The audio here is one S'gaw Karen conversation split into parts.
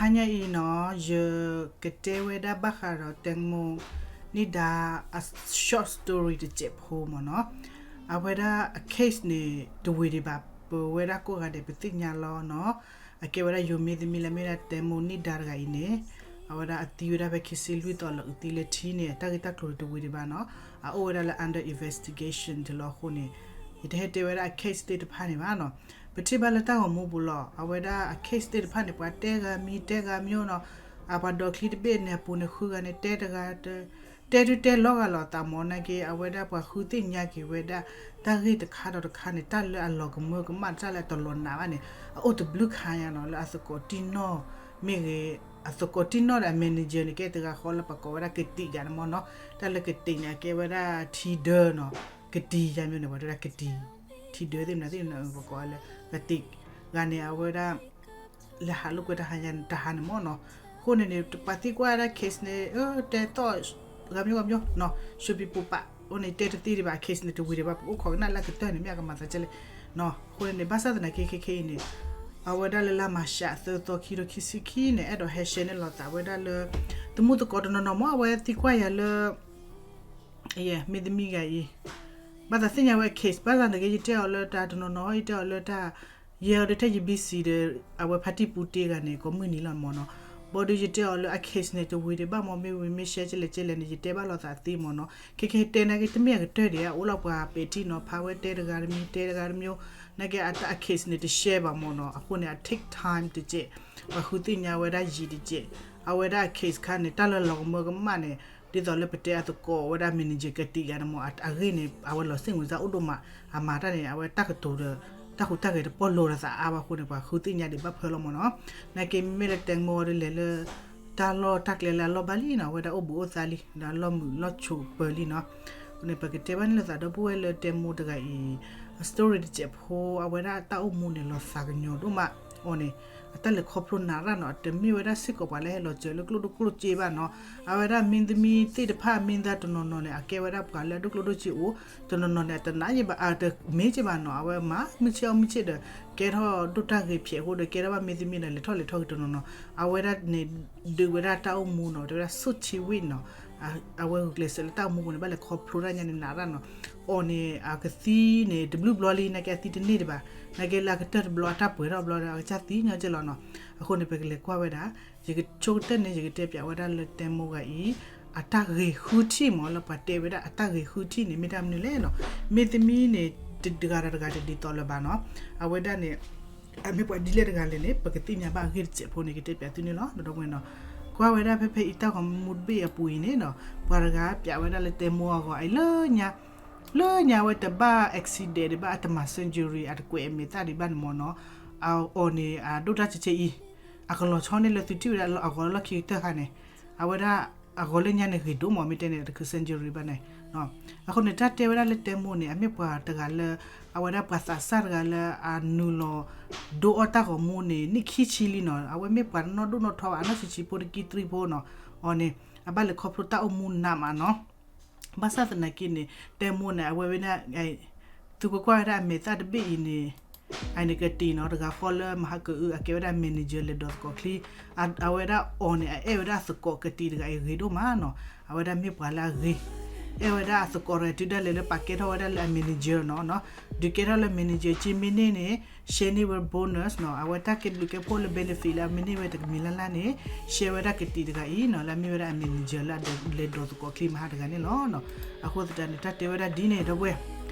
တဟါညါအံၤနီၤ ယကတဲဝဲဒၣ်ဘၣ်ဃးဒီး တဲမိၢ်နံၣ်ဒါ အ short story တစဲးဖိမ့ၢ်နီၤ. အဝဲဒၣ်အ case န့ၣ် တဝံၤဒံးဘၣ် ပဝဲဒၣ်ကိးဂၤဒဲးပသ့ၣ်ညါလီၤနီၤ. အကဲဝဲဒၣ်ယိၤမ့သမံလၢမ့ၢ်ဒၣ်တဲမိၢ်နံၣ်ဒါတဂၤအံၤန့ၣ် အဝဲဒၣ်အသံဝဲဒၣ်ဖဲခံဆံလွံၢ်သီလၢအသံလၢထံန့ၣ် အတၢ်ဂ့ၢ်တၢ်ကျိၤန့ၣ်တဝံၤဒံးဘၣ်နီၤ. အအိၣ်ဝဲဒၣ်လၢ under investigation တလီၤအဃိန့ၣ် ယတဟဲတဲဝဲဒၣ်အ case သ့ၣ်တဖၣ်န့ၣ်ဘၣ်နီၤ. ပထံၣ်ဘၣ်လၢတၢ်ဂီၤမူပူၤလီၤ အဝဲဒၣ်အ case သ့ၣ်တဖၣ်န့ၣ် ပှၤတဲဂၤမံၤတဲဂၤမံၤနီၤ. အပှၤဒီးချံတဘ့ၣ်န့ၣ် အပူၤန့ၣ်ဃုဂၤန့ၣ် တဲတဂၤ တဲဒုးတဲလီၤဂာ်လိာ်သးမ့ၢ် နာ်က့ အဝဲဒၣ်ပှၤဃုသ့ၣ်ညါက့ၤဝဲဒၣ် တၢ်ဂ့ၢ်တခါဒီးတခါန့ၣ် တၢ်လၢအလီၤကမၢကမၣ် တၢ်လၢအတလီၤနးဘၣ်န့ၣ် အအိၣ်တဘျုးခါညါနီၤ လၢအသကိးတံၢ်နီၢ်မ့ၢ်ဂ့ၤ, အသကိးတံၢ်နီၢ်ဒီးအ manager န့ၣ် ကဲတဂၤဃီလၢပှၤကိးဝဲဒၣ်ကတံာ်ဂၤန့ၣ်မ့ၢ်နီၤ. တၢ်လၢကတံာ်န့ၣ် အကဲဝဲဒၣ်ထံဒၢနီၤ, ကတံာ်ယါမ့ၢ်န့ၣ် ပှၤတဲဝဲဒၣ်ကတံာ်, ထံဒၢသ့ၣ်မနုၤသ့ၣ်မနုၤ ပှၤကိးဝဲလၢ ကတံာ်ဂၤန့ၣ် အဝဲဒၣ် လဲၤဟးလိာ်ကွဲတဟါညါတဟါန့ၣ်မ့ၢ်နီၤ. အဃိန့ၣ်န့ၣ် ပှၤသံကွၢ်ဝဲဒၣ် case န့ၣ် တဲသီၣ်ဂၤမံၤဂၤမံၤနီၤ ရှုံးပံပူၤပာ် အဃိန့ၣ် တဲတသ့ဒံးဘၣ် case န့ၣ် တဝံၤဒံးဘၣ် ပအိၣ်ခိးကနၣ်လၢအကတၢၢ်န့ၣ် မ့ၢ်အကမၤသးကဲလဲၣ်နီၤ. အဃိန့ၣ်န့ၣ် ဘၣ်ဆၣ်သနာ်က့ ခဲခဲအံၤန့ၣ် အဝဲဒၣ်လၢလါမၤရှးသၢသီခံထိခံဆံခံန့ၣ် အဲၣ်ဒိးဟဲ share န့ၢ်လိာ်သးဝဲဒၣ်လၢ သမူသကိးတနီၤနီၤမ့ၢ် အဝဲသံကွၢ်ယၤလၢ မ့ၢ်သမံဂၤအံၤ ဘၣ်သးသ့ၣ်ညါဝဲ case ဘၣ်သးသနာ်က့ ယတဲအီၤလၢတၢ်တနီၤနီၤ ယတဲအီၤလၢတၢ် ယဲအီၤဒီးထဲယ busy ဒီး အဝဲဖါတံၢ်ပူၤတ့ဂၤန့ၣ် ကိးမုၢ်နံၤလီၤမ့ၢ်နီၤ. ဘၣ်ဒီးယတဲအီၤလၢအ case န့ၣ် တဝံၤဒံးဘၣ်မ့ၢ် မ့ၢ်ဝံၤမ့ၢ် share ကလဲၣ်ကလဲၣ်န့ၣ် ယတဲဘၣ်လိာ်သးသ့မ့ၢ်နီၤ. ခဲခဲတဲနာ်က့ တမ့ၢ်အကတၢၢ်ဒံး အအိၣ်လီၤပှၤပဲာ်ထံနီၤဖးဝဲ တဲတဂၤတမံၤတဲတဂၤတမံၤ နာ်က့အတၢ်အ case န့ၣ် တ share ဘၣ်မ့ၢ်နီၤ. အဃိန့ၣ် အ take time တစဲး ပှၤဃုသ့ၣ်ညါဝဲဒၣ်ယံာ်တစဲး အဝဲဒၣ်အ case ခါန့ၣ် တၢ်လၢလီၤကမၢကမၣ်န့ၣ် ဒ်သိးလၢပတဲအသကိးဝဲဒၣ် manager ကတံာ်ဂၤန့ၣ်မ့ၢ် အဂ့ၢ်န့ၣ် အဝဲလီၤစ့ၢ်မုၢ်စၢ်အိၣ်ဒိၣ်မး အမၤတၢ်န့ၣ် အဝဲတၢ်ကတိၤဒီး တၢ်ဟူးတၢ်ဂဲၤတပီၢ်လိာ်သးအါဘၣ်အဃိန့ၣ် ပှၤဃုသ့ၣ်ညါဒံးဘၣ်ဖၢလီၤမ့ၢ်နီၤ. နာ်က့မ့မ့ၢ်လၢတဲမိၢ်ဒီးလဲၤလၢ တၢ်လီၢ်တၢ်ကျဲလၢအလီၢ်ဘၣ်လံနီၤ အဝဲဒၣ်အိၣ်ဘှံးအိၣ်သါလံ ဒီးအလီၢ်မုာ်လီၢ်ဆိးပၢၤလံနီၤ. အဃိန့ၣ် ပကတဲဘၣ်န့ၣ်လိာ်သးဒီပုၢ်ဝဲၢ်လၢတဲမိၢ်တဂၤအံၤ အ story တစဲးဖိ အဝဲဒၣ်အတၢ်အိၣ်မူန့ၣ် လီၤသးကညီၤဒိၣ်မး အီၤန့ၣ် အတၢ်လဲၤခီဖျိနးရၣ်နီၤ တမ့ၢ်ဝဲဒၣ်စ့ၢ်ကီးပှၤလၢဟဲလီၤစၢၤလၢကျိၣ်ဒိၣ်ကျိၣ်စ့ဘၣ်နီၤ. အဝဲဒၣ်မင်းသမီးသ့ၣ်တဖၣ် မင်းသား တနီၤနီၤန့ၣ် အကဲဝဲဒၣ်ပှၤလၢအဒိၣ်ကျိၣ်ဒိၣ်စ့အိၣ် တနီၤနီၤန့ၣ် အတနာ်ယဘၣ် အတမ့ၢ်က့ဘၣ်နီၤ အဝဲမၤမုၢ်ဆ့ၣ်အီၣ်မုၢ်ဆ့ၣ်ဒီး ကဲထီၣ်ဒိၣ်တၢ်ဂ့ၤဖျဲးအဃိဒီး ကဲထီၣ်ဘၣ်မင်းသမီးဒီး လဲၤထီၣ်လဲၤထီၣ်က့ၤတနီၤနီၤ အဝဲဒၣ်န့ၣ် ဒုးဝဲဒၣ်တၢ်အိၣ်မူနီၤ တဲဝဲဒၣ် ဆိၣ်ဆံဝံၣ်နီၤ အဝဲဂုာ်ကျဲးစၢးလၢတၢ်အိၣ်မူပူၤန့ၣ် ဘၣ်လဲၤခီဖျိတၢ်ညါန့ၣ် နးရၣ်နီၤ အီၤန့ၣ် အကသံန့ၣ် တဘျုးဘျီလံ နာ်က့အသံတန့ၢ်ဒံးဘၣ် နာ်က့လၢအကတၢၢ်တဘျီအတၢ်ပှဲၤထီၣ်ဘျီဒီး အကစၢ်သံညီက့လီၤနီၤ. အဃိန့ၣ် ပကလဲၤကွၢ်ဝဲဒၣ် ယကဆိကတၢၢ်န့ၣ် ယကတဲပၠးဝဲဒၣ်လၢတဲမိၢ်ဂၤအံၤ အတၢ်ဂ့ၤဃုထံၣ်မ့ၢ်လၢပှၤတဲဝဲဒၣ်အတၢ်ဂ့ၤဃုထံၣ်န့ၣ် မ့ၢ်တၢ်မနုၤလဲၣ်နီၤ. မင်းသမီးန့ၣ် တဂၤဒီးတဂၤတဒ်သိးလၢၤဘၣ်နီၤ အဝဲဒၣ်န့ၣ် အမ့ၢ်ပှၤဒ်လဲၣ်တဂၤလဲၣ်န့ၣ် ပကသ့ၣ်ညါဘၣ်အဂ့ၢ်တစဲးဖိန့ၣ် ကတဲပၠးသုန့ၣ်လီၤ ဒီပုၢ်ဝဲၢ်နီၤ. ကွၢ်ဝဲဒၣ်ဖဲဖဲအံၤတၢ်ဂီၤမူတဘ့ၣ်အပူၤအံၤန့ၣ်နီၤ ပှၤတဂၤပၠးဝဲဒၣ်လၢတဲမိၢ်အဂီၢ်အံၤလၢညါ လၢညါဝဲတဘၣ် accident ဒံးဘၣ် အတမၤ surgery အတကွဲးအမဲာ်သၣ်ဒံးဘၣ်န့ၣ်မ့ၢ်နီၤ အအီၤန့ၣ် အဒိၣ်တၢ်ဆံးဆံးအံၤ အကလီၤဆီန့ၢ်လၢသုထံၣ်ဝဲဒၣ်အဂီၤလၢလီၢ်ခံကတၢၢ်ခါန့ၣ် အဝဲဒၣ် အဂီၤလၢညါန့ၣ်ဂ့ၤဒိၣ်မး မ့ၢ်တဲန့ၣ် တခုး surgery ဘၣ်န့ၣ် အဃိန့ၣ် တၢ်တဲဝဲဒၣ်လၢတဲမိၢ်န့ၣ် အမ့ၢ်ပှၤတဂၤလၢ အဝဲဒၣ်ပှၤသးစၢ်တဂၤလၢအနုာ်လီၤ ဒိအီၣ်တၢ်ဂီၤမူန့ၣ် နံၣ်ခံဆံလံနီၤ အဝဲမ့ၢ်ပှၤတနီၢ်ဒိၣ်နီၢ်ထီဘၣ် အနီၢ်ဆံးဆံးဖိတကံၢ်သရံၣ်ဖိနီၤ အီၤန့ၣ် အဘၣ်လဲၤခီဖျိတၢ်အိၣ်မူနးမးနီၤ ဘၣ်ဆၣ်သနာ်က့န့ၣ် တဲမိၢ်န့ၣ် အဝဲဝဲဒၣ် သုကွၢ်ကွၢ်ဝဲဒၣ်အမဲာ်သၣ်တဘ့ၣ်အံၤန့ၣ် အန့ၣ်ကတံာ်နီၤ တဂၤဃီလၢမဟါကအု အကဲဝဲဒၣ် manager လဲၤဒိးသကိးချံ အဝဲဒၣ်အီၤန့ၣ် အအဲၣ်ဝဲဒၣ်အသကိးကတံာ်တဂၤအံၤဂ့ၤဒိၣ်မးနီၤ အဝဲဒၣ်မ့ၢ်ပှၤလၢအဂ့ၤ အဲၣ်ဝဲဒၣ်အသကိးတဂၤတုၤဒၣ်လဲာ်လၢပာ်ကဲထီၣ်ဝဲဒၣ်လၢအ manager နီၤ ဒုးကဲထီၣ်လၢ manager က့မ့ၢ်န့ၢ်န့ၣ် share န့ၢ်ဝဲ bonus နီၤ အဝဲတၢ်ကဲဘျုးကဲဖှိၣ်လၢ benefit လၢအမ့ၢ်န့ၢ်ဝဲတကမံၤလၢ်လၢ်န့ၣ် share ဝဲဒၣ်ကတံာ်တဂၤအံၤနီၤ လၢအမ့ၢ်ဝဲဒၣ်အ manager လၢအလဲၤဒိးသကိးချံမဟါတဂၤန့ၣ်လီၤ. အဃိသတးန့ၣ် တၢ်တဲဝဲဒၣ်ဒ်န့ၣ် ဒီပုၢ်ဝဲၢ်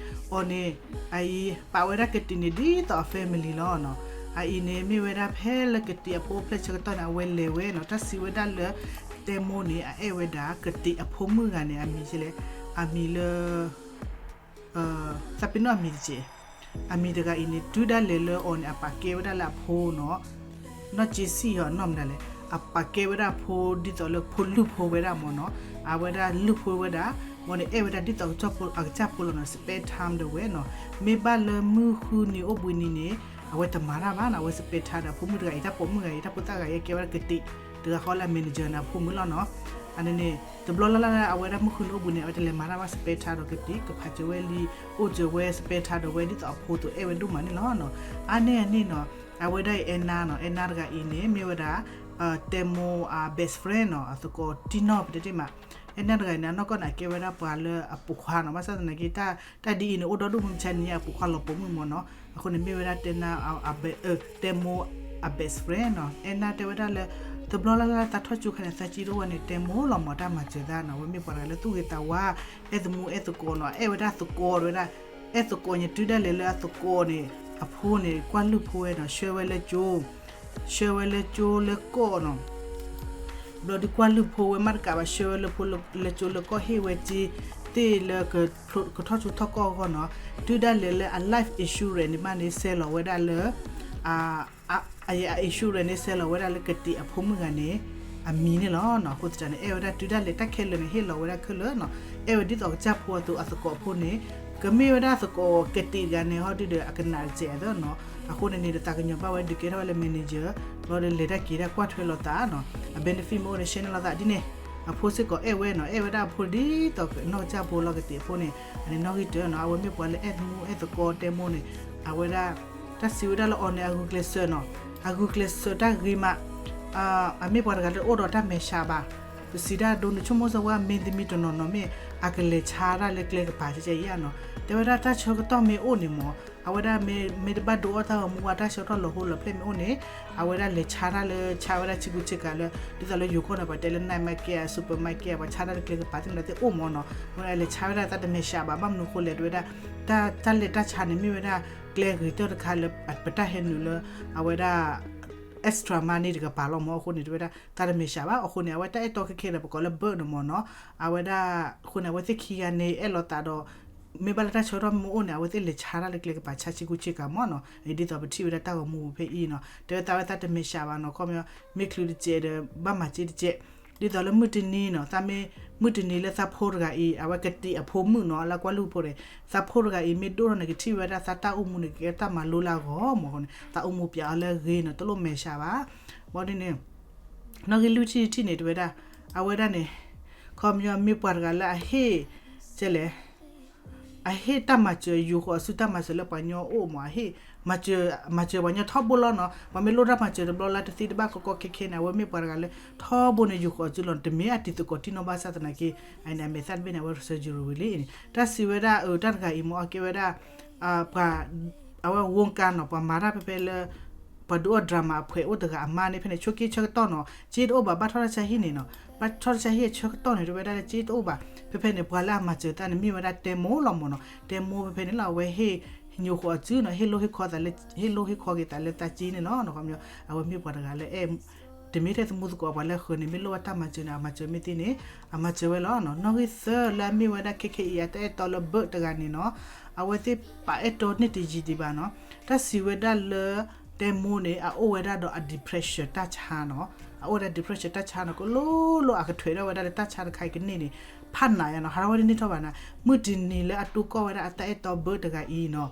အီၤန့ၣ် အအံၤပာ်ဝဲဒၣ်ကတံာ်န့ၣ် ဒ်သိးအ family လီၤနီၤ. အအံၤန့ၣ် မ့ၢ်ဝဲဒၣ်ဖဲလၢကတံာ်အဖိဖျဲၣ်ဆၢကတီၢ်န့ၣ် အဝဲလဲၤဝဲနီၤ တၢ်စံးဝဲဒၣ်လၢ တဲမိၢ်န့ၣ် အအဲၣ်ဝဲဒၣ်ကတံာ်အဖိမုၣ်ဂၤန့ၣ် အမံၤလဲၣ် အမံၤလၢ သးပ့ၤနီၣ်အမံၤတက့ၢ်. အမံၤတဂၤအံၤန့ၣ် တုၤဒၣ်လဲာ်လၢအီၤန့ၣ် အပာ်ကဲဝဲဒၣ်လၢအဖိနီၤ နီၢ်က့စံၣ်ဟီ နီၢ်မတၤလဲၣ် အပာ်ကဲဝဲဒၣ်အဖိဒ်သိးလၢဖိလုၢ်ဖိဝဲဒၣ်မ့ၢ်နီၤ. အဝဲဒၣ်လုၢ်ဖိဝဲဒၣ် ဝဲန့ၣ်အဲၣ်ဝဲဒၣ်ဒ်သိးအကစၢ်ဖိလီၤနီၤ spend time ဒီးဝဲနီၤ. မ့ၢ်ဘၣ်လၢမုၢ်ဃုနံၤအိၣ်ဘှံးနံၤန့ၣ် အဝဲတမၤတၢ်ဘၣ်နီၤ အဝဲ spend time ဒီးအဖိမုၣ်တဂၤအံၤ တၢ်ပိာ်မုၣ်ဂၤအံၤ တၢ်ဖိသၣ်ဂၤအံၤ အကဲဝဲဒၣ်ကတံာ် တဂၤဃီလၢအ manager န့ၣ် အဖိမုၣ်လီၤနီၤ. အန့ၣ်န့ၣ် တဘျီလၢ်လၢ်လၢ် အဝဲဒၣ်မုၢ်ဃုနံၤအိၣ်ဘှံးနံၤ အဝဲတလဲၤမၤတၢ်ဘၣ် spend time ဒီးကတံာ် ကဖးစၢၤဝဲလံ အိၣ်စၢၤဝဲ spend time ဒီးဝဲဒ်သိးအဖိသိးအဲၣ်ဝဲဒိၣ်မးန့ၣ်လီၤနီၤ. အါန့ၢ်အန့ၣ်နီၤ အဝဲဒၣ်အံၤ အဲၣ်နါနီၤ အဲၣ်နါတဂၤအံၤန့ၣ် မ့ၢ်ဝဲဒၣ် တဲမိၢ်အ best friend နီၤ, အသကိးတံၢ်နီၢ်ပတဲတ့ၢ်မး. အဲၣ်နၢ်တဂၤန့ၣ် အနီၢ်ကီၢ်န့ၣ် အကဲဝဲဒၣ်ပှၤလၢအပိာ်ခွါနီၤ, ဘၣ်ဆၣ်သနာ်က့ တၢ်ဒ်အံၤန့ၣ် အိၣ်ဒီဒူၣ်မုၢ်မဆါန့ၣ် အပိာ်ခွါလီၤပိာ်မုၣ်မၢ်နီၤ. အဃိန့ၣ်မ့ၢ်ဝဲဒၣ်တဲနၢ် တဲမိၢ်အ best friend နီၤ. အဲၣ်နၢ်တဲဝဲဒၣ်လၢ တဘျီလၢ်လၢ်သးထီၣ်ကၠိခါန့ၣ် သးကံတအိၣ်ဝဲန့ၣ် တဲမိၢ်လီၤမၢ် တၢ်မၤစၢၤသးနီၤ. အဝဲမ့ၢ်ပှၤတဂၤလၢသူၣ်ဂ့ၤသးဝါ, အဲၣ်သမူအဲၣ်သကိးနီၤ, အဲၣ်ဝဲဒၣ်သကိးဝဲဒၣ်, အဲၣ်သကိးညါတုၤဒၣ်လဲာ်လၢအသကိးန့ၣ် အဖိန့ၣ် ကွၢ်လုၢ်ဖိဝဲနီၤ, ဆှၢဝဲလၢကၠိ ဆှၢဝဲလၢကၠိလၢကီၢ်နီၤ. ဘျီဒုးကွၢ်လုၢ်ဖိဝဲမးတကးဘၣ် ဆှၢဝဲလၢဖိလၢကၠိလၢကီၢ် ဟ့ၣ်ဝဲစ့သ့ၣ်လၢ ကထီၣ်ကၠိထီၣ်ကီၢ်အဂီၢ်နီၤ. တုၤဒၣ်လဲာ်လၢအ life insurance န့ၣ်မးန့ၣ် ဆဲးလီၤဝဲဒၣ်လၢ အ အ insurance န့ၣ် ဆဲးလီၤဝဲဒၣ်လၢကတံာ်အဖိမုၣ်ဂၤန့ၣ် အမံၤန့ၣ်လီၤနီၤ. အဃိသတးန့ၣ် အဲၣ်ဝဲဒၣ်တုၤဒၣ်လဲာ်တၢ်ခဲလၢာ်န့ၣ် ဟ့ၣ်လီၤဝဲဒၣ်ခဲလၢာ်နီၤ. အဲၣ်ဝဲဒ်သိးကစၢ်ဖိအသိး အသကိးဖိန့ၣ် ကမ့ၢ်ဝဲဒၣ်သကိးကတံာ်တဂၤန့ၣ် ဟီဒုဒီး အကနးတစဲးအသးနီၤ. အဃိန့ၣ်န့ၣ်ဒီး သးကညီၤဘၣ်ဝဲဒုးကဲထီၣ်ဝဲလၢ manager ဘျီဒီးလဲၤတၢ်က့ၤတၢ်ကွၢ်ထွဲလိာ်သးနီၤ. အ benefit မ့ၢ်အိၣ်န့ၣ် ရှဲန့ၢ်လိာ်သးဒ်န့ၣ်. အဖိစ့ၢ်ကီးအဲၣ်ဝဲနီၤ, အဲၣ်ဝဲဒၣ်အဖိဒ်သိးနီၢ်ကစၢ်ဖိလီၤ. ကတံာ်အဖိန့ၣ် အန့ၣ်နီၣ်ဂံၢ်တၢနီၤ. အဝဲမ့ၢ်ပှၤလၢအဲၣ်သမူအဲၣ်သကိးတဲမိၢ်န့ၣ် အဝဲဒၣ် တၢ်စံးဝဲဒၣ်လၢအီၤန့ၣ် အဂုာ်ကျဲးစၢးနီၤ, အဂုာ်ကျဲးစၢးတၢ်ဂ့ၤမး, အမ့ၢ်ပှၤတဂၤလၢအိၣ်ဒီးတၢ်မဲာ်ဆှးဘၣ်. ပစံးတၢ်ဒိနုာ်ဆိကမိၣ်စၢၤဝဲ မ့ၢ်သမံတနီၤနီၤမ့ၢ် အကလဲၤဆါတၢ်လၢကျဲကပၤကဲကဲအံၤနီၤ. တဲဝဲဒၣ်တၢ်ဆၢကတီၢ်မ့ၢ်အိၣ်န့ၣ်မၢ် အဝဲဒၣ်မ့ၢ်တဘၣ်ဒိအီၣ်တၢ်ဂီၤမူဝဲ တၢ်ဆၢကတီၢ်လီၤဟိလီၤဖျဲၣ်မ့ၢ်အိၣ်န့ၣ် အဝဲဒၣ်လဲၤဆါတၢ်လၢ ဆါဝဲဒၣ်ဆ့ကူဆ့ကၤလၢ ဒ်သိးလၢယိၤကီၢ်န့ၣ် ပှၤတဲလၢ night market အ supermarket ပှၤဆါတၢ်လၢကျဲကပၤသ့ၣ်မနုၤသ့ၣ်အိၣ်မၢ်နီၤ. အဝဲဒၣ်လဲၤဆါဝဲဒၣ် သးတမဲာ်ဆှးဘၣ်. ဘၣ်မနုၤအဃိလဲၣ် တဲဝဲဒၣ် တၢ် တၢ်လဲၤတၢ်ဆါန့ၣ် မ့ၢ်ဝဲဒၣ်ကျဲဂ့ၤတၢၢ်တခါလၢ ပတၢ်ဟဲနုာ်လၢ အဝဲဒၣ် extra money တကပၤလီၤမၢ်. အဃိန့ၣ် တဲဝဲဒၣ် သးတမဲာ်ဆှးဘၣ်. အဃိန့ၣ် အဝဲတၢ်အဲၣ်တီခဲခဲဒီး ပကိးလၢ Bert န့ၣ်မၢ်နီၤ. အဝဲဒၣ် အဃိန့ၣ် အဝဲသ့ၣ်ခံဂၤန့ၣ် အဲၣ်လိာ်သးဒီး မ့ၢ်ဘၣ်လၢတၢ်ဆၢကတီၢ်မ့ၢ်အိၣ်န့ၣ် အဝဲသ့ၣ်လဲၤဆါတၢ်လၢကျဲကပၤ ဆါဆ့ကူဆ့ကၤမၢ်နီၤ. ဒ်သိးပထံၣ်ဝဲဒၣ်တၢ်ဂီၤမူပူၤဖဲအံၤနီၤ. တဲဝဲသးဝဲသးတမဲာ်ဆှးဘၣ်နီၤ. ခီပညီ မ့ၢ်ချုးတစဲးဒီး ဘၣ်မၤစ့တစဲး ဒ်သိးလၢမုၢ်တနံၤနီၤ, သးမ့ၢ် မုၢ်တနံၤလၢသးဖိတဂၤအံၤ အဝဲကတံာ်အဖိမုၣ်နီၤ လၢကွၢ်လုၢ်ဖိန့ၣ် သးဖိတဂၤအံၤ မ့ၢ်ဒိၣ်ထီၣ်န့ၣ် ကထံၣ်ဝဲဒၣ်သးတၢ်အိၣ်မူန့ၣ် ကဲတၢ်မၤလိလၢအဂီၢ်မၢ်. အဃိန့ၣ် သးအိၣ်မူပျးအီၤလၢအဂ့ၤနီၤ, တလိၣ်မဲာ်ဆှးဘၣ်. ဘၣ်ဒ်န့ၣ် နီၣ်ဂံၢ်လွံၢ်ထံၣ်တထံၣ်န့ၣ် တဲဝဲဒၣ် အဝဲဒၣ်န့ၣ် ခီပညီမ့ၢ်ပှၤတဂၤလၢအဟ့ၣ် ကဲလဲၣ် အဟ့ၣ်တၢ်မၤစၢၤ ယူာ်ဃီၤအစုတၢ်မၤစၢၤလၢပှၤကညီအိၣ်မၢ်, အဟ့ၣ် မၤစၢၤပှၤကညီထီဘိလီၤနီၤ. ပှၤမ့ၢ်လိၣ်တၢ်မၤစၢၤတဘျီလၢတသ့တဘၣ် ကီကီခဲခဲန့ၣ် အဝဲမ့ၢ်ပှၤတဂၤလၢ ထီဘိန့ၣ် ယူာ်ဃီၤအစုလီၤ. တမ့ၢ်အတံၤသကိးတံၢ်နီၢ်ဘၣ်ဆၣ်သနာ်က့ အန့ၣ် အမဲာ်သၣ်တဘ့ၣ်န့ၣ် အဝဲ surgery ဝံၤလံန့ၣ် တၢ်စံးဝဲဒၣ် အတၢ်တဂၤအံၤမၢ် အကဲဝဲဒၣ် ပှၤ အဝဲ ဝူကါနီၤ, ပှၤမၤတၢ်ဖဲဖဲလၢ ပှၤဒုးအီၣ် drama အဖှဲးအိၣ်တဂၤအမါန့ၣ် ဖဲန့ၣ် ဆိးက့ဆၢကတီၢ်နီၤ, စ့တအိၣ်ဘၣ်, ဘၣ်ထီၣ်တၢ်ဆါဟံၣ်န့ၣ်နီၤ, ဘၣ်ထီၣ်တၢ်ဆါဟံၣ်အဆၢကတီၢ်န့ၣ် တဲဝဲဒၣ်လၢစ့တအိၣ်ဘၣ်. ဖဲဖဲန့ၣ် ပှၤလၢအမၤစၢၤတၢ်န့ၣ် မ့ၢ်ဝဲဒၣ်တဲမိၢ်လီၤမၢ်နီၤ. တဲမိၢ်ဖဲဖဲန့ၣ်လီၤ အဝဲဟ့ၣ် ယူာ်ဃီၤအစုနီၤ, ဟ့ၣ်လိၣ်ဟ့ၣ်ခီသးလၢ ဟ့ၣ်လိၣ်ဟ့ၣ်ခီက့ၤသးလၢတၢ်စ့န့ၣ်လီၤ. ခီပညီ အဝဲမ့ၢ်ပှၤတဂၤလၢအဲၣ် တမ့ၢ်ထဲသမူသကိး ပှၤလၢဃၢၤန့ၣ် မ့ၢ်လိၣ်ဘၣ်တၢ်မၤစၢၤန့ၣ် အမၤစၢၤမ့ၢ်သ့န့ၣ် အမၤစၢၤဝဲလီၤ. နီၣ်ဂံၢ်သၢလၢအမ့ၢ်ဝဲဒၣ်ခဲခဲအံၤ အတၢ်အဲၣ်တီလၢ Bert တဂၤန့ၣ်နီၤ, အဝဲသ့ၣ်ပာ်အဲၣ်တီန့ၢ်တယံာ်ဒံးဘၣ်နီၤ. တၢ်စံးဝဲဒၣ်လၢ တဲမိၢ်န့ၣ် အအိၣ်ဝဲဒၣ်ဒီးအ depression တၢ်ဆါနီၤ, အအိၣ်ဝဲဒၣ် depression တၢ်ဆါနီၤ ကလိလိ အကထွဲးထီၣ်ဝဲဒၣ်လၢတၢ်ဆါတခါအံၤကန့ၢ်န့ၣ် ဖးနးယါနီၤ, ဟးထီၣ်ဝဲတန့ၢ်ထီၣ်ဘၣ်နၤ. မုၢ်တနံၤလၢအတိၢ်ကီၢ်ဝဲဒၣ်အတၢ်အဲၣ်တီ Bert တဂၤအံၤနီၤ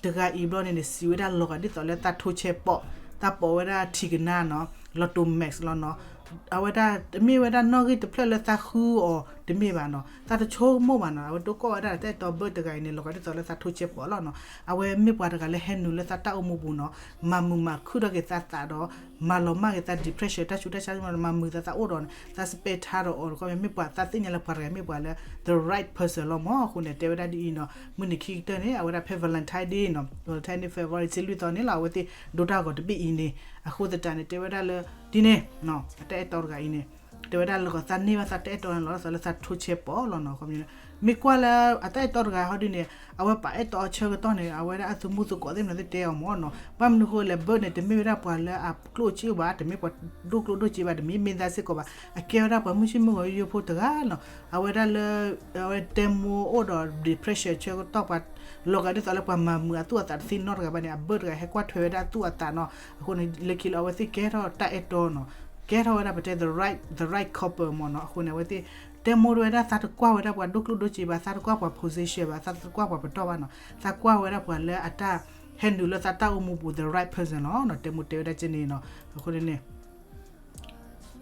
တဂၤအံၤဘျီန့ၣ်န့ၣ် စံးဝဲဒၣ်လီၤဂာ်ဒ်သိးလၢသးထိဆဲးပိာ်, သးပိာ်ဝဲဒၣ်ထံကနါနီၤ, လီၤတိၤ mask လီၤနီၤ. အဝဲဒၣ်တမ့ၢ်ဝဲဒၣ်နီၣ်ဂံၢ်တဖျၢၣ်လၢသးဃုအီၤတမ့ၢ်ဘၣ်နီၤ, သးတဆိကမိၣ်ဘၣ်နီၤ. အဝဲတိၢ်ကီၢ်ဝဲဒၣ်တၢ်အဲၣ်တီ Bert တဂၤအံၤန့ၣ် လီၤဂာ်ဒ်သိးလၢသးထိဆဲးပိာ်လီၤနီၤ. အဝဲမ့ၢ်ပှၤတဂၤလၢဟဲနုာ်လၢသးတၢ်အိၣ်မူပူၤနီၤ, မၤမုာ်မၤခုၣ်ထီၣ်က့ၤသးသးဒီး မၤလီၤမၢ်က့ၤသး depression တၢ်ဆူးတၢ်ဆါမး မၤမုာ်သးသးအိၣ်ဒီးန့ၣ် သး spend time ဒီးအီၤ မ့မ့ၢ်ပှၤသးသ့ၣ်ညါလၢပှၤတဂၤမ့ၢ်ပှၤလၢ the right person လီၤမၢ်. အဃိန့ၣ် တဲဝဲဒၣ်ဒ်အံၤနီၤ, မုၢ်နံၤခံကတၢၢ်န့ၣ် အဝဲဒၣ်ဖဲ Valentine Day နီၤ, Valentine Day February ဆံလွံၢ်သီန့ၣ်လီၤ အဝဲသ့ၣ်ဒိတၢ်ဂီၤတဘ့ၣ်အံၤန့ၣ်, အဃိသတးန့ၣ် တဲဝဲဒၣ်လၢ ဒ်န့ၣ် အတၢ်အဲၣ်တီတဂၤအံၤန့ၣ် တဲဝဲဒၣ်လၢသးန့ၢ်ဘၣ်သးတၢ်အဲၣ်တီန့ၣ်လီၤ ဒ်သိးလၢသးထိဆဲးပိာ်လီၤနီၤ. မ့ၢ်ကွၢ်လၢအတၢ်အဲၣ်တီတဂၤဟီဒ်န့ၣ် အဝဲပာ်အဲၣ်တီအဆၢကတီၢ်န့ၣ် အဝဲဒၣ်အသမူသကိးသ့ၣ်မနုၤသ့ၣ်တဲအီၤမၢ်နီၤ. ဘၣ်မနုၤဃိလဲၣ် Bert န့ၣ် တမ့ၢ်ဝဲဒၣ်ပှၤလၢအကျိၣ်စ့အိၣ်ဘၣ်, တမ့ၢ်ပှၤဒိၣ်ကျိၣ်ဒိၣ်စ့ဘၣ်, တမ့ၢ်မ့ၢ်သးစ့ၢ်ကီးဘၣ်, အကဲဝဲဒၣ်ပှၤမုၢ်ဆ့ၣ်မုၢ်ဂီၤယိယိဖိတဂၤနီၤ. အဝဲဒၣ်လၢ အဝဲတဲမိၢ်အိၣ်ဒီး depression ဆၢကတီၢ်ပှၤ လီၤဂာ်ဒ်သိးလၢပှၤမၤမုာ်အသူၣ်အသးတသ့နီတဂၤဘၣ်န့ၣ် အ Bert တဂၤဟဲကွၢ်ထွဲဝဲဒၣ်အသူၣ်အသးနီၤ. အဃိန့ၣ် လၢခံလၢအဝဲသ့ၣ်ကဲထီၣ်တၢ်အဲၣ်တီနီၤ, ကဲထီၣ်ဝဲဒၣ်ပတဲ the right, the right couple မၢ်နီၤ. အဃိန့ၣ် အဝဲသ့ၣ်တဲမိၢ်ဝဲဒၣ် သးတကွၢ်ဝဲဒၣ်ပှၤဒိၣ်ကျိၣ်ဒိၣ်စ့ဘၣ်, သးတကွၢ်ပှၤ position ဘၣ်, သးတကွၢ်ပှၤပတီၢ်ဘၣ်နီၤ, သးကွၢ်ဝဲဒၣ်ပှၤလၢအတၢ်ဟဲနုာ်လၢသးတၢ်အိၣ်မူပူၤ the right person လီၤနီၤ. တဲမိၢ်တဲဝဲဒၣ်ကဲန့ၣ်နီၤ. အဃိန့ၣ်န့ၣ်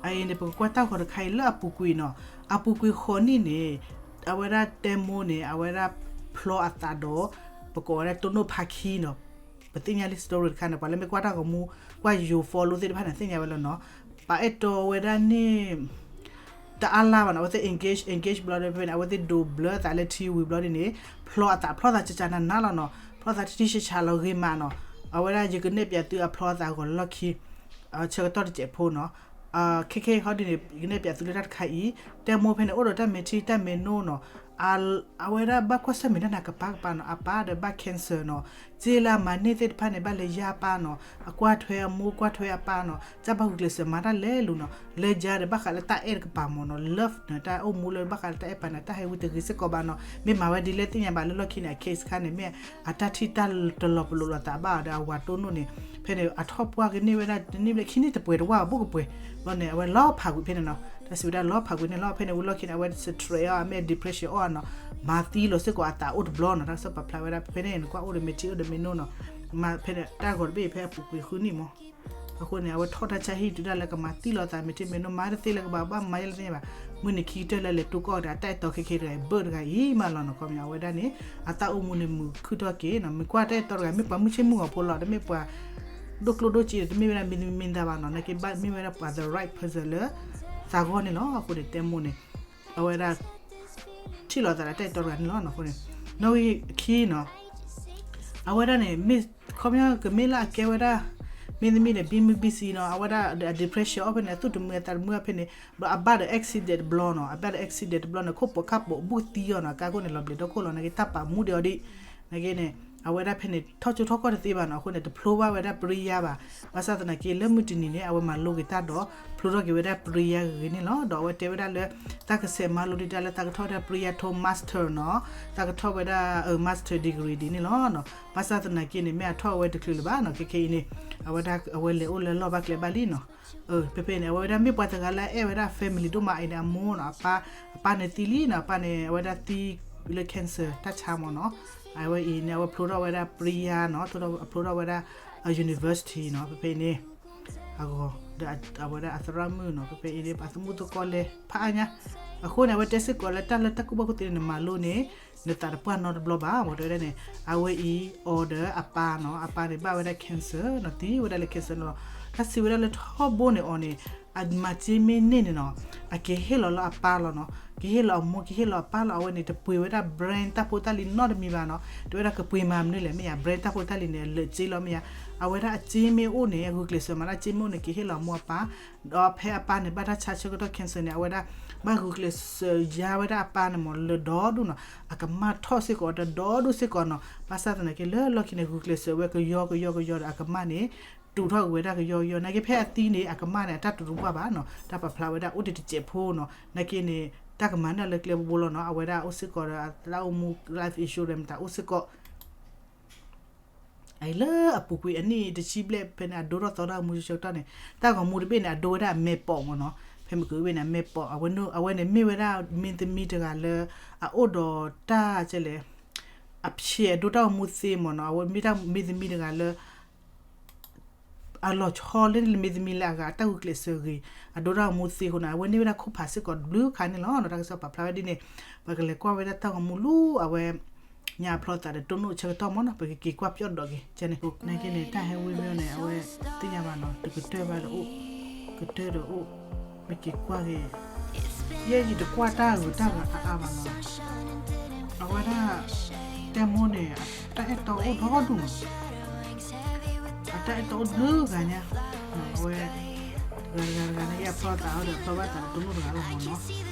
အအံၤန့ၣ် ပကကွၢ်တၢ်ဂီၤတခါအံၤလၢအပူၤကွံာ်နီၤ, အပူၤကွံာ်ဃီနံၣ်န့ၣ် အဝဲဒၣ်တဲမိၢ်န့၁ၣ် အဝဲဒၣ်ဖျီအသးဒီး ပကိးဝဲဒၣ်တိၢ်နီၣ်ဖါခံနီၤ. ပသ့ၣ်ညါလံ story တခါန့ၣ် ပှၤလၢမ့ၢ်ကွၢ်တၢ်ဂီၤမူ ကွၢ်ယိၤ follow သ့ၣ်တဖၣ်န့ၣ် သ့ၣ်ညါဝဲလီၤနီၤ. ပှၤအဲၣ်တီဝဲဒၣ်န့ၣ် တအါလါဘၣ်နီၤ, အဝဲသ့ၣ် engage engage ဘျီဒီး ဖဲန့ၣ် အဝဲသ့ၣ်ဒိးဘျၢသးလၢထံဝံၤဘျီဒ်န့ၣ် ဖျီအသး ဖျီသးကကနၤနၤလီၤနီၤ, ဖျီသးတထံၣ်ဆးဆးလီၤဂ့ၤမးနီၤ. အဝဲဒၣ်ယကနဲၣ်ပၠးသုအဖျီသးအဂီၢ်လၢလီၢ်ခံ ဆၢကတီၢ်တစဲးဖိနီၤ. ခဲခဲဟီဒ်န့ၣ် ယကနဲၣ်ပၠးသုလၢတၢ်တခါအံၤ တဲမိၢ်ဖဲန့ၣ်အိၣ်ဒီးတၢ်မဲာ်ထံတၢ်မဲာ်နိနီၤ. အဝဲဒၣ်ဘၣ်ကွၢ်ဆၢၣ်မဲာ်တၢ်နၤကပၤကပၤနီၤ, အပၢ်ဒီးဘၣ် cancer နီၤ, စ့လၢအမၤန့ၢ်သ့ၣ်တဖၣ်န့ၣ် ဘၣ်လဲၤယါပၢ်နီၤ, အကွၢ်ထွဲအမိၢ်ကွၢ်ထွဲအပၢ်နီၤ, တၢ်ဘၣ်ဂုာ်ကျဲးစၢးမၤတၢ်လဲၤလိၤနီၤ, လၢယါဒီးဘၣ်ဃးလၢတၢ်အဲၣ်တကပၤမ့ၢ်နီၤ, love နီၤ, တၢ်အိၣ်မူလၢဘၣ်ဃးလၢတၢ်အဲၣ်ပာ်န့ၣ် တၢ်ဟဲဝံတဂ့ၤစ့ၢ်ကီးဘၣ်နီၤ, မ့ၢ်မၤဝဲဒ်လဲၣ်သ့ၣ်ညါဘၣ်လၢလီၢ်ခံန့ၣ် အ case ခါန့ၣ် မ့ၢ်အတၢ်ထံၣ်တၢ်တလီၤပလိာ်လိာ်သးဘၣ်ဒီး အဝၤတိၢ်နိၣ်န့ၣ် ဖဲန့ၣ် အထီၣ်ပှၢ်ကန့ၢ်ဝဲဒၣ် တန့ၢ်ဘျဲၣ်ခံနံၣ်တပှဲၤတဝၢ်ဘၣ် ဘူးကပှဲၤဘျီန့ၣ် အဝဲလီၤဖးကွံာ်ဖဲန့ၣ်နီၤ, တၢ်စံးဝဲဒၣ်လီၤဖးကွံာ်န့ၣ်လီၤ. ဖဲန့ၣ်ဝံၤလီၢ်ခံန့ၣ် အဝဲ stress အီၤ အမ့ၢ် depression အီၤနီၤ, မၤသံလီၤစ့ၢ်ကီးအသးအိၣ်တဘျီနီၤ, တၢ်ကစီၣ်ပာ်ဖျါဝဲဒၣ် ဖဲန့ၣ် နကွၢ်အိၣ်ဒီးမဲာ်ထံအိၣ်ဒီးမဲာ်နိနီၤ, မၤဖဲန့ၣ် တၢ်ဂီၤတဘ့ၣ်ဖဲအပူၤကွံာ်ဃုနံၣ်မ့ၢ် အဃိန့ၣ် အဝဲထီၣ်တၢ်ဆါဟံၣ်တုၤဒၣ်လၢကမၤသံလီၤသး မဲာ်ထံမဲာ်နိ မၤတသ့လၢကဘၣ်ဘၣ်မၤယဲလၢသ့ၣ်ညါဘၣ်, မုၢ်နံၤခံကတၢၢ်လၢလဲၤတူၢ်ကီၢ်ဒီး အတၢ်အဲၣ်တီခဲခဲတဂၤအံၤ ဘၢၣ်တဂၤအံၤမးလီၤနီၤ, ခီပညီ အဝဲဒၣ်န့ၣ် အတၢ်အိၣ်မူန့ၣ်မုာ်ခုၣ်ထီၣ်က့ၤနီၤ, မ့ၢ်ကွၢ်တၢ်အဲၣ်တီတဂၤ မ့ၢ်ပှၤမုၢ်ဆ့ၣ်မုၢ်ဂီၤဖိလီၤ, တမ့ၢ်ပှၤ ဒိၣ်ကျိၣ်ဒိၣ်စ့ဒီး တမ့ၢ်ဝဲဒၣ်မ့ၢ်သမံသးဘၣ်နီၤ, နာ်က့ဘၣ်မ့ၢ်ဝဲဒၣ်ပှၤ the right person လၢ သးဂီၢ်န့ၣ်လီၤ. အဃိန့ၣ်တဲမိၢ်န့ၣ် အဝဲဒၣ် ထံၣ်လီၤသးဒီးတၢ်အဲၣ်တီတဂၤန့ၣ်လီၤ. အဃိန့ၣ် နီၣ်ဂံၢ်ခံနီၤ အဝဲဒၣ်န့ၣ် မ့ၢ်ခီပညီကမ့ၢ်လၢအကဲဝဲဒၣ် မ့ၢ်သမံဒီး ဘံမုၢ်ဘံဆံးနီၤ, အဝဲဒၣ် depression အီၤဖဲန့ၣ် အသူၣ်တမုာ်အသးတမုာ်အီၤဖဲန့ၣ် ဘျီအဘၣ်ဒီး accident တဘျီနီၤ, အဘၣ်ဒီး accident တဘျီန့ၣ် ခိၣ်ပိာ်ခၣ်ပိာ်ဘူးသံအီၤနီၤ, ကါခိၣ်န့ၣ် လီၤဘျဲးဒီခိၣ်လီၤ, နာ်က့တၢ်ပာ်မူဒံးအီၤဒံး, နာ်က့န့ၣ် အဝဲဒၣ်ဖဲန့ၣ် ထီၣ်ကၠိထီၣ်ကီၢ်တသ့ဘၣ်နီၤ, အဃိန့ၣ် တဖျိဘၣ်ဝဲဒၣ်ပရံယါဘၣ်, ဘၣ်ဆၣ်သနာ်က့ လၢမုၢ်တနံၤန့ၣ် အဝဲမၤလိက့ၤတၢ်ဒီး ဖျိထီၣ်က့ၤဝဲဒၣ်ပရံယါဂ့ၤဂ့ၤန့ၣ်လီၤ. ဒီးအဝဲတဲဝဲဒၣ်လၢ တၢ်ကဆဲးမၤလိဒံးတၢ်လၢတၢ်ကထီၣ်ဝဲဒၣ်ပရံယါထိ master နီၤ, တၢ်ကထီၣ်ဝဲဒၣ် master degree ဒ်န့ၣ်လီၤ. ဘၣ်ဆၣ်သနာ်က့န့ၣ် မ့ၢ်အထီၣ်ဝဲတချုးလၢၤဘၣ်နီၤ, ခဲခဲအံၤန့ၣ် အဝဲဒၣ်အဝဲလဲၤအိၣ်လၢလီၢ်ဘၣ်ကျဲဘၣ်လံနီၤ. ဖဲဖဲန့ၣ် အဝဲဝဲဒၣ်မ့ၢ်ပှၤတဂၤလၢအအဲၣ်ဝဲဒၣ် family ဒိၣ်မးအံၤန့ၣ် အမိၢ်နီၤ, အပၢ်, အပၢ်န့ၣ်သံလံနီၤ, အပၢ်န့ၣ် အဝဲဒၣ်သံလၢ cancer တၢ်ဆါမ့ၢ်နီၤ. အဝဲအံၤန့ၣ် အဝဲဖျိထီၣ်ဝဲဒၣ်ပရံယါနီၤ, ဖျိထီၣ်ဝဲဒၣ် university နီၤ, ဖဲဖဲန့ၣ် အဂီၤ ဒီးအဝဲဒၣ်အသရၣ်မုၣ်နီၤ, ဖဲဖဲအံၤန့ၣ် အသမူသကိးလဲၤဖးအါညါ, အဃိန့ၣ် အဝဲတဲစ့ၢ်ကီးလၢတၢ်လၢတၢ်ကူၣ်ဘၣ်ကူၣ်သ့န့ၣ် နမၤလိန့ၣ် နသးတပှၢ်နီတဘျီဘၣ်, မ့ၢ်တဲဝဲဒၣ်န့ၣ် အဝဲအံၤအီၤဒီးအပၢ်နီၤ, အပၢ်န့ၣ်ဘၣ်ဝဲဒၣ် cancer နီၤ, သံဝဲဒၣ်လၢ cancer နီၤ, တၢ်စံးဝဲဒၣ်လၢထီဘိန့ၣ်အီၤန့ၣ် အမၤစ့မ့ၢ်န့ၢ်န့ၣ်နီၤ, အကဟ့ၣ်လီၤလၢအပၢ်လီၤနီၤ, ကဟ့ၣ်လီၤအမိၢ် ကဟ့ၣ်လီၤအပၢ်လီၤ, အဝဲန့ၣ် တပှ့ၤဝဲဒၣ် brand တၢ်ဖိတၢ်လံၤနီတမံၤဘၣ်နီၤ, တဲဝဲဒၣ်ကပှ့ၤမၤမနုၤလဲၣ် မ့ၢ်ယါ brand တၢ်ဖိတၢ်လံၤန့ၣ် အလၢာ်စ့လီၤမ့ၢ်ယါ, အဝဲဒၣ်အစ့မ့ၢ်အိၣ်န့ၣ် အဂုာ်ကျဲးစၢးမၤတၢ်စ့မ့ၢ်အိၣ်န့ၣ် ကဟ့ၣ်လီၤအမိၢ်အပၢ်, ဒီးဖဲအပၢ်န့ၣ် ဘၣ်တၢ်ဆါဆၢကတီၢ် cancer န့ၣ် အဝဲဒၣ် ဘၣ်ဂုာ်ကျဲးစၢးယါဝဲဒၣ်အပၢ်န့ၣ်မ့ၢ်လၢဒီဒူၣ်နီၤ, အကမၢ်ထီၣ်စ့ၢ်ကီးတဒီဒူၣ်စ့ၢ်ကီးနီၤ, ဘၣ်ဆၣ်သနာ်က့လၢလီၢ်ခံန့ၣ် ဂုာ်ကျဲးစၢးဝဲကယီကယီကယီဒီး အကမၢ်န့ၣ် တူးထီၣ်က့ၤဝဲဒၣ်ကယီကယီ, နာ်က့ဖဲအသံန့ၣ် အကမၢ်န့ၣ် အတၢ်တူးတပှၢ်ဘၣ်နီၤ, တၢ်ပာ်ဖျါဝဲဒၣ်အိၣ်တံၤတစဲးဖိနီၤ, နာ်က့န့ၣ် တၢ်ကမၤန့ၢ်လၢကျဲဘိဘိလီၤနီၤ, အဝဲဒၣ်အိၣ်စ့ၢ်ကီးဒီးတၢ်အိၣ်မူ life insurance မတၤအိၣ်စ့ၢ်ကီး အံၤလၢအပူၤကွံာ်အနံၣ်တဆံဘျဲၣ်ဖဲန့ၣ် အဒိထီၣ်သီထီၣ်အမူဆၢကတီၢ်န့ၣ် တၢ်ဂီၤမူတဘ့ၣ်န့ၣ် အဒိဝဲဒၣ်အမဲာ်ပိာ်မ့ၢ်နီၤ, ဖဲမ့ၢ်ကဝဲန့ၣ် အမဲာ်ပိာ်, အဝဲန့ၣ် အဝဲန့ၣ်မ့ၢ်ဝဲဒၣ်မ့ၢ်သမံတဂၤလၢ အအိၣ်ဒီးတၢ်ကလဲၣ် အဖျဲးအဒိတၢ်ဂီၤမူသ့မ့ၢ်နီၤ, အဝဲမ့ၢ်တၢ်မ့ၢ်သမံတဂၤလၢ အလီၤဆီလၢမ့ၢ်သမံလၢအဂၤအတၢ်ဂုာ်ကျဲးစၢးဂ့ၤ, အဒိတၢ်ဂီၤမူသ့အဃိန့ၣ် အဝဲန့ၢ်ဝဲဒၣ်ခိၣ်ဖးစ့ၢ်ကီးတဘျုးခါန့ၣ်လီၤ. တၢ်ကစီၣ်ပာ်ဖျါဝဲဒ်န့ၣ် ပကလဲၤကွၢ်ဝဲဒၣ်တၢ်ဂီၤမူလၢအဝဲ ညါအဖျီသးဒီးတိၢ်နီၣ်ဆၢကတီၢ်မ့ၢ်နီၤ, ပကက့ၤကွၢ်ပၠီၣ်ဒီးက့ၤန့ၣ်, နာ်က့န့ၣ် တၢ်ဟဲဝံၤမ့ၢ်န့ၣ် အဝဲသ့ၣ်ညါဘၣ်နီၤ, တကတၢၢ်ဘၣ်တအိၣ်, ကတၢၢ်ဒီးအိၣ်, ပက့ၤကွၢ်က့ၤ ယဲယတကွၢ်တၢ်ဂုၤတၢ်ဂၤအါအါဘၣ်နီၤ, အဝဲဒၣ် တဲမိၢ်န့ၣ် တၢ်အဲၣ်တီအိၣ်ဒီဒူၣ်နီၤ, အတၢ်အဲၣ်တီအိၣ်တဘျုးဂၤညါ, အဝဲ တဂၤတဂၤတဂၤန့ၣ် ယဖျီသးအီၤဒီး ဖျီဘၣ်သးဒီးတလိၣ်တဂၤလီၤမ့ၢ်နီၤ,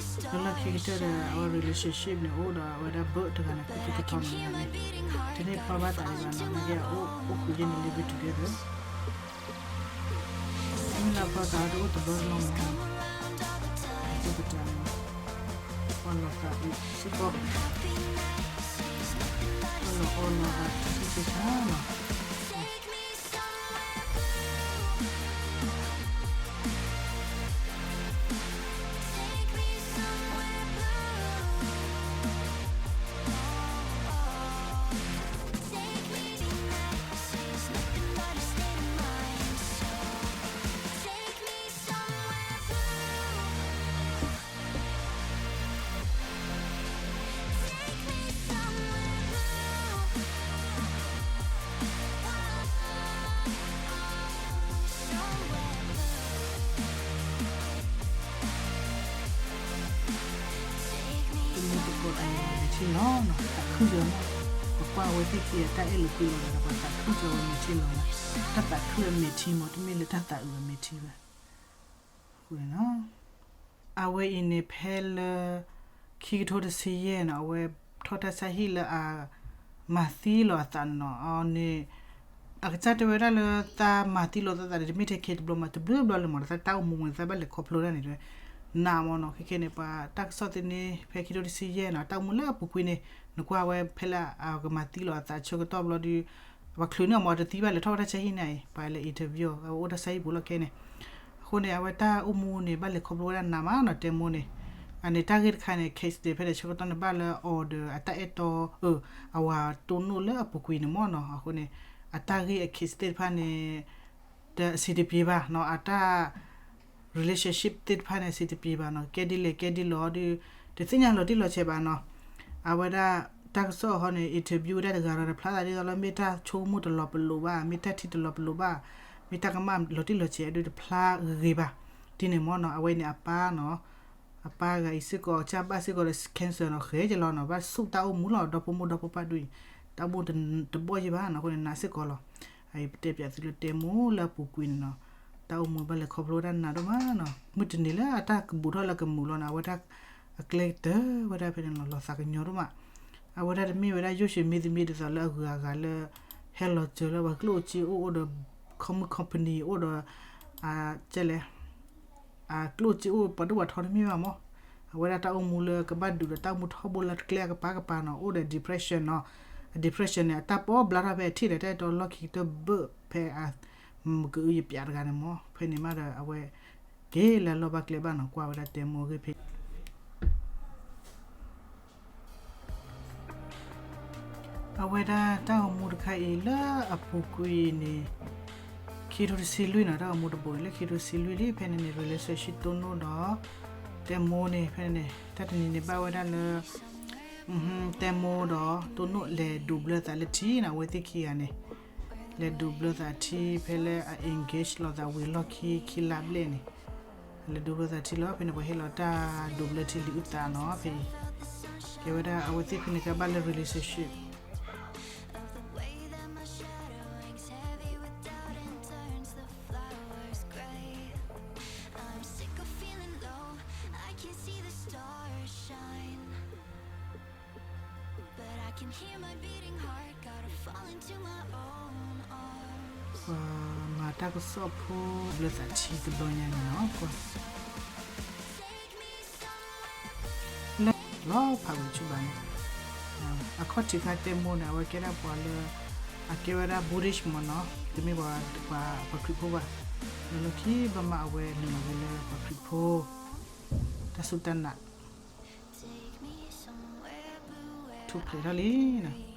လၢလီၢ်ခံကတၢၢ်ဒီး အဝဲ relationship န့ၣ် အိၣ်ဒီးအဝဲဒၣ်ဘၢၣ်တဂၤန့ၣ် ကူၣ်သံကထီမ့ၢ်န့ၣ်, တန့ၢ်ဖျီဘၣ်သးဒံးဘၣ်နီၤ, နာ်က့အအိၣ်အိၣ်ဃုာ်ယဲၢ်န့ၣ် living together မ့ၢ်လၢဖျီသးအီၤတအိၣ်တဘျီလီၤမ့ၢ်နီၤ, အဃိသတးန့ၣ် ပှၤလီၤသးအုးစ့ၢ်ကီး, ပှၤလီၤအီလီၤသးစ့ၢ်ကီးနီၤ. ထံလီၤ, သးခုကၢၤမး, ပကွၢ်ဝဲသ့ၣ်ခံဂၤတၢ်အဲၣ်လိာ်ကွံလိာ်ဒီး ပှၤသးခုကၢၤဝဲမဲာ်ထံလီၤ, တၢ်သးခုအမဲာ်ထံမး, တမ့ၢ်လၢတၢ်သးအုးအမဲာ်ထံဘၣ်. အဝဲအံၤန့ၣ်ဖဲလၢ ခံကထိတဆံယဲၢ်န့ၣ် အဝဲထီၣ်တၢ်ဆါဟံၣ်လၢအ မၤသံလီၤအသးန့ၣ်လီၤ. အန့ၣ် အကစၢ်တဲဝဲဒၣ်လၢ သးမၤသံလီၤသးသးန့ၣ် တမ့ၢ်ထဲခဲတဘျီမး, တဘျုးဘျီလၢမး, တၢ်အိၣ်မူဝဲန့ၣ် သးဘၣ်လဲၤခီဖျိတၢ်န့ၣ် နးမးနီၤ. ခဲခဲန့ၣ် ပှၤတၢ်ကစီၣ်သ့န့ၣ် ဖဲခံကထိတဆံယဲၢ်န့ၣ် တၢ်အိၣ်မူလၢအပူၤကွံာ်န့ၣ် နကွၢ်ဝဲဖဲလၢအကမၤသံလီၤအသးဆၢကတီၢ်ဘျီဒီး ပှၤချုးန့ၢ်အီၤမး တသံဘၣ် လဲၤထီၣ်ဝဲတၢ်ဆါဟံၣ်န့ၣ်အံၤ, ပှၤလဲၤ interview အီၤ အအိၣ်တၢ်ဆါဟံၣ်ပူၤလီၢ်ခဲန့ၣ်. အဃိန့ၣ် အဝဲတၢ်အိၣ်မူန့ၣ် ဘၣ်လဲၤခီဖျိဝဲဒၣ်နးမးနီၤ တဲမိၢ်န့ၣ်. အန့ၣ်တၢ်ဂ့ၢ်တခါန့ၣ် case ဒၣ်ဖဲန့ၣ် ဆၢကတီၢ်န့ၣ် ဘၣ်လၢ order အတၢ်အဲၣ်တီ အဝၤတိၢ်နီၣ်လၢအပူၤကွံာ်န့ၣ်မးနီၤ. အဃိန့ၣ် အတၢ်ဂ့ၢ်အ case သ့ၣ်တဖၣ်န့ၣ် တစံးတပျ့ၤဘၣ်နီၤ, အတၢ် relationship သ့ၣ်တဖၣ်န့ၣ် စံးတပျ့ၤဘၣ်နီၤ, ကဲဒ်လဲၣ်ကဲဒ်လဲၣ်ဒီး တသ့ၣ်ညါလီၤတံၢ်လီၤဆဲးဘၣ်နီၤ. အဝဲဒၣ်တၢ်ကစီၣ်အဟီန့ၣ် interview ဝဲဒၣ်တဂၤဒီး တဖျါသးဒ်သိးလၢ မ့ၢ်တၢ်ဆိကမိၣ်တလီၤပလိာ်ဘၣ်, မ့ၢ်တၢ်ထံၣ်တလီၤပလိာ်ဘၣ်, မ့ၢ်တၢ်ကမၣ်လီၤတံၢ်လီၤဆဲးအဒိ တဖျါဂ့ၤဂ့ၤဘၣ်. ဒ်န့ၣ်မးနီၤ, အဝဲန့ၣ်အပၢ်နီၤ, အပၢ်ဂၤအံၤစ့ၢ်ကီး ကစၢ်ဘၣ်စ့ၢ်ကီးဒီး cancer နီၤ, ဃဲၤကလီၤနီၤ, ဘၣ်ဆူၣ်တၢ်အိၣ်မူလီၤ, ဒီဖိမိၢ်ဒီဖိပၢ်ဒ်အံၤ တၢ်အိၣ်မူတဘီၣ်ယံၤဘၣ်နီၤ, အဃိန့ၣ် နးစ့ၢ်ကီးလီၤ. အအံၤပတဲပၠးသုလၢတဲမိၢ်လၢအပူၤကွံာ်န့ၣ်နီၤ, တၢ်အိၣ်မူဘၣ်လဲၤခီဖျိဝဲဒၣ်နးဒိၣ်မးနီၤ, မုၢ်တနံၤလၢအတၢ်ကဘူးထီၣ်လၢကမုာ်လီၤန့ၣ် အဝဲဒၣ်အကျဲကတၢၢ်ဝဲဒၣ်ဖဲန့ၣ်လီၤ, လီၤသးကညီၤဒိၣ်မး. အဝဲဒၣ်တမ့ၢ်ဝဲဒၣ် ယိၣ်ၡ့မ့သမ့ ဒ်သိးလၢအဂုၤအဂၤလၢ ဟဲလီၤစၢၤလၢပှၤကျိၣ်စ့အိၣ် အိၣ်ဒီး ခီမုၢ် company အိၣ်ဒီး ကဲလဲၣ် အကျိၣ်စ့အိၣ်ပှၤဒိၣ်ပှၤထီတမ့ၢ်ဘၣ်မး. အဝဲဒၣ်တၢ်အိၣ်မူလၢကဘၣ်ဒုးဒီးတၢ်အိၣ်မူထီဘိလၢကျဲအကပၤကပၤနီၤ, အိၣ်ဒီး depression နီၤ, depression န့ၣ် အတၢ်ပီၣ်ဘျါထီၣ်ဖဲအထံၣ်ဒီး တၢ်အဲၣ်တီလီၢ်ခံကတၢၢ်ဘၢၣ်ဖဲအ မုၢ်ကအုယပၠးတဂၤန့ၣ်မး, ဖဲန့ၣ်မးဒီးအဝဲ က့ၤလၢအလီၢ်ဘၣ်ကျဲဘၣ်နီၤ, ကွၢ်ဝဲဒၣ်တဲမိၢ်အဂ့ၢ်ဖဲ အဝဲဒၣ်တၢ်အိၣ်မူတခါအံၤလၢအပူၤကွံာ်န့ၣ် ခံကထိတဆံလွံၢ်နီၤ, တၢ်အိၣ်မူတဘိအံၤလၢခံကထိတဆံလွံၢ်လံ, ဖဲန့ၣ်န့ၣ် relationship တိၢ်နီၣ်ဒီး တဲမိၢ်န့ၣ် ဖဲန့ၣ်န့ၣ် တၢ်တနံၤန့ၣ်ဘၣ်ဝဲဒၣ်လၢ တဲမိၢ်ဒီးတိၢ်နီၣ်လဲၤဒိးဘျၢသးလၢထံနီၤ, အဝဲသ့ၣ်ခံဂၤန့ၣ် လဲၤဒိးဘျၢသးထံဖဲလၢအ engage လိာ်သးဝံၤလီၢ်ခံ ခံလါဘျဲၣ်န့ၣ် လဲၤဒိးဘျၢသးထံလီၤ. ဖဲန့ၣ် ပှၤဟ့ၣ်လီၤတၢ်ဒိးဘျၢထံလံာ်အုၣ်သးနီၤ, ဖဲအံၤ ကဲဝဲဒၣ်အဝဲသ့ၣ်ဖဲန့ၣ် ကဘၣ်လၢ relationship ပှၤမၤတၢ်ကစီၣ်ဖိ ဘျၢသးထံတဘျီညါန့ၣ်နီၤ, ကွၢ် လၢဖးဝံၤဆူၣ်ဘၣ်န့ၣ် အခီၣ်ထံးခါတဲမိၢ်န့ၣ် အဝဲကဲဒၣ်ပှၤလၢ အကဲဝဲဒၣ် Buddhist မ့ၢ်နီၤ, တမ့ၢ်ပှၤ ပှၤခရံာ်ဖိဘၣ်. လၢလီၢ်ခံဘၣ်မးအဝဲနုာ်လီၤက့ၤလၢပှၤခရံာ်ဖိ တၢ်စူၢ်တၢ်နာ် ထူၣ်ဖျဲးထီၣ်လံနီၤ.